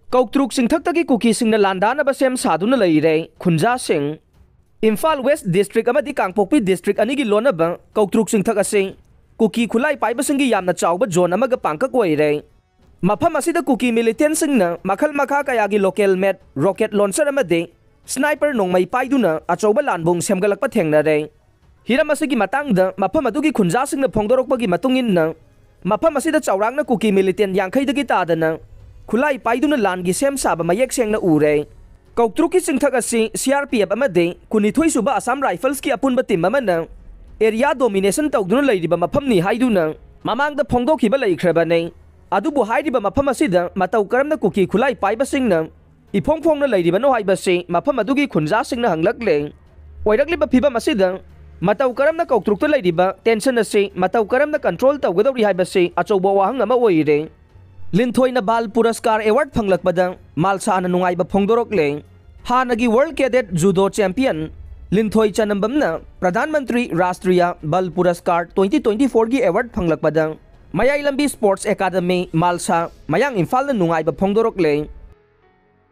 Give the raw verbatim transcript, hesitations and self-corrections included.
ꯀꯧꯇ꯭ꯔꯨꯛ ꯆꯤꯡꯊꯛꯇꯒꯤ ꯀꯨꯀꯤꯁꯤꯡꯅ ꯂꯥꯟꯗꯥꯅꯕ ꯁꯦꯝ ꯁꯥꯗꯨꯅ ꯂꯩꯔꯦ꯫ ꯈꯨꯟꯖꯥꯁꯤꯡ꯫ ꯏꯝꯐꯥꯜ ꯋꯦꯁ ꯗꯤꯁꯇ꯭ꯔꯤꯛ ꯑꯃꯗꯤ ꯀꯥꯡꯄꯣꯛꯄꯤ ꯗꯤꯁꯇ꯭ꯔꯤꯛ ꯑꯅꯤꯒꯤ ꯂꯣꯟꯅꯕ ꯀꯧꯇ꯭ꯔꯨꯛ ꯆꯤꯡꯊꯛ ꯑꯁꯤ ꯀꯨꯀꯤ ꯈꯨꯠꯂꯥꯏ ꯄꯥꯏꯕꯁꯤꯡꯒꯤ ꯌꯥꯝꯅ ꯆꯥꯎꯕ ꯖꯣꯟ ꯑꯃꯒ ꯄꯥꯡꯀꯛ ꯑꯣꯏꯔꯦ꯫ ꯃꯐꯝ ꯑꯁꯤꯗ ꯀꯨꯀꯤ ꯃꯤꯂꯤꯇꯦꯟꯁꯤꯡꯅ ꯃꯈꯜ ꯃꯈꯥ ꯀꯌꯥꯒꯤ ꯂꯣꯀꯦꯜ ꯃꯦꯠ, ꯔꯣꯀꯦꯠ ꯂꯣꯟꯆꯔ ꯑꯃꯗꯤ ꯁ꯭ꯅꯥꯏꯄꯔ ꯅꯣꯡꯃꯩ ꯄꯥꯏꯗꯨꯅ ꯑꯆꯧꯕ ꯂꯥꯟꯕꯨꯡ ꯁꯦꯝꯒꯠꯂꯛꯄ ꯊꯦꯡꯅꯔꯦ꯫ ꯍꯤꯔꯝ ꯑꯁꯤꯒꯤ ꯃꯇꯥꯡꯗ ꯃꯐꯝ ꯑꯗꯨꯒꯤ ꯈꯨꯟꯖꯥꯁꯤꯡꯅ ꯐꯣꯡꯗꯣꯔꯛꯄꯒꯤ ꯃꯇꯨꯡ ꯏꯟꯅ, ꯃꯐꯝ ꯑꯁꯤꯗ ꯆꯥꯎꯔꯥꯛꯅ ꯀꯨꯀꯤ ꯃꯤꯂꯤꯇꯦꯟ ꯌꯥꯡꯈꯩꯗꯒꯤ ꯇꯥꯗꯅ ꯈꯨꯠꯂꯥꯏ ꯄꯥꯏꯗꯨꯅ ꯂꯥꯟꯒꯤ ꯁꯦꯝ ꯁꯥꯕ ꯃꯌꯦꯛ ꯁꯦꯡꯅ ꯎꯔꯦ꯫ ꯀꯧꯇ꯭ꯔꯨꯛꯀꯤ ꯆꯤꯡꯊꯛ ꯑꯁꯤ ꯁꯤ ꯑꯥꯔ ꯄꯤ ꯑꯦꯐ ꯑꯃꯗꯤ ꯀꯨꯟꯅꯤꯊꯣꯏ ꯁꯨꯕ ꯑꯁꯥꯝ ꯔꯥꯏꯐꯜꯁꯀꯤ ꯑꯄꯨꯟꯕ ꯇꯤꯝ ꯑꯃꯅ ꯑꯦꯔꯤꯌꯥ ꯗꯣꯃꯤꯅꯦꯁꯟ ꯇꯧꯗꯨꯅ ꯂꯩꯔꯤꯕ ꯃꯐꯝꯅꯤ ꯍꯥꯏꯗꯨꯅ ꯃꯃꯥꯡꯗ ꯐꯣꯡꯗꯣꯛꯈꯤꯕ ꯂꯩꯈ꯭ꯔꯕꯅꯤ꯫ ꯑꯗꯨꯕꯨ ꯍꯥꯏꯔꯤꯕ ꯃꯐꯝ ꯑꯁꯤꯗ ꯃꯇꯧ ꯀꯔꯝꯅ ꯀꯨꯀꯤ ꯈꯨꯠꯂꯥꯏ ꯄꯥꯏꯕꯁꯤꯡꯅ ꯏꯐꯣꯡ ꯐꯣꯡꯅ ꯂꯩꯔꯤꯕꯅꯣ ꯍꯥꯏꯕꯁꯤ ꯃꯐꯝ ꯑꯗꯨꯒꯤ ꯈꯨꯟꯖꯥꯁꯤꯡꯅ ꯍꯪꯂꯛꯂꯦ꯫ ꯑꯣꯏꯔꯛꯂꯤꯕ ꯐꯤꯕꯝ ꯑꯁꯤꯗ ꯃꯇꯧ ꯀꯔꯝꯅ ꯀꯧꯇ꯭ꯔꯨꯛꯇ ꯂꯩꯔꯤꯕ ꯇꯦꯟꯁꯟ ꯑꯁꯤ ꯃꯇꯧ ꯀꯔꯝꯅ ꯀꯟꯇ꯭ꯔꯣꯜ ꯇꯧꯒꯗꯧꯔꯤ ꯍꯥꯏꯕꯁꯤ ꯑꯆꯧꯕ ꯋꯥꯍꯪ ꯑꯃ ꯑꯣꯏꯔꯦ꯫ ꯂꯤꯟꯊꯣꯏꯅ ꯕꯥꯜ ꯄꯨꯔꯁꯀꯥꯔ ꯑꯦꯋꯥꯔꯗ ꯐꯪꯂꯛꯄꯗ ꯃꯥꯜꯁꯥꯅ ꯅꯨꯡꯉꯥꯏꯕ ꯐꯣꯡꯗꯣꯔꯛꯂꯦ꯫ ꯍꯥꯟꯅꯒꯤ ꯋꯥꯔꯜꯗ ꯀꯦꯗꯦꯠ ꯖꯨꯗꯣ ꯆꯦꯝꯄꯤꯌꯟ ꯂꯤꯟꯊꯣꯏ ꯆꯅꯝꯕꯝꯅ ꯄ꯭ꯔꯙꯥꯟ ꯃꯟꯇ꯭ꯔꯤ ꯔꯥꯁꯇ꯭ꯔꯤꯌꯥ ꯕꯜ ꯄꯨꯔꯁꯀꯥꯔ ꯇ꯭ꯋꯦꯟꯇꯤ ꯇ꯭ꯋꯦꯟꯇꯤ ꯐꯣꯔꯒꯤ ꯑꯦꯋꯥꯔꯗ ꯐꯪꯂꯛꯄꯗ ꯃꯌꯥꯏ ꯂꯝꯕꯤ ꯁ꯭ꯄꯣꯔꯠꯁ ꯑꯦꯀꯥꯗꯃꯤ, ꯃꯥꯜꯁꯥ, ꯃꯌꯥꯡ ꯏꯝꯐꯥꯜꯅ ꯅꯨꯡꯉꯥꯏꯕ ꯐꯣꯡꯗꯣꯔꯛꯂꯦ꯫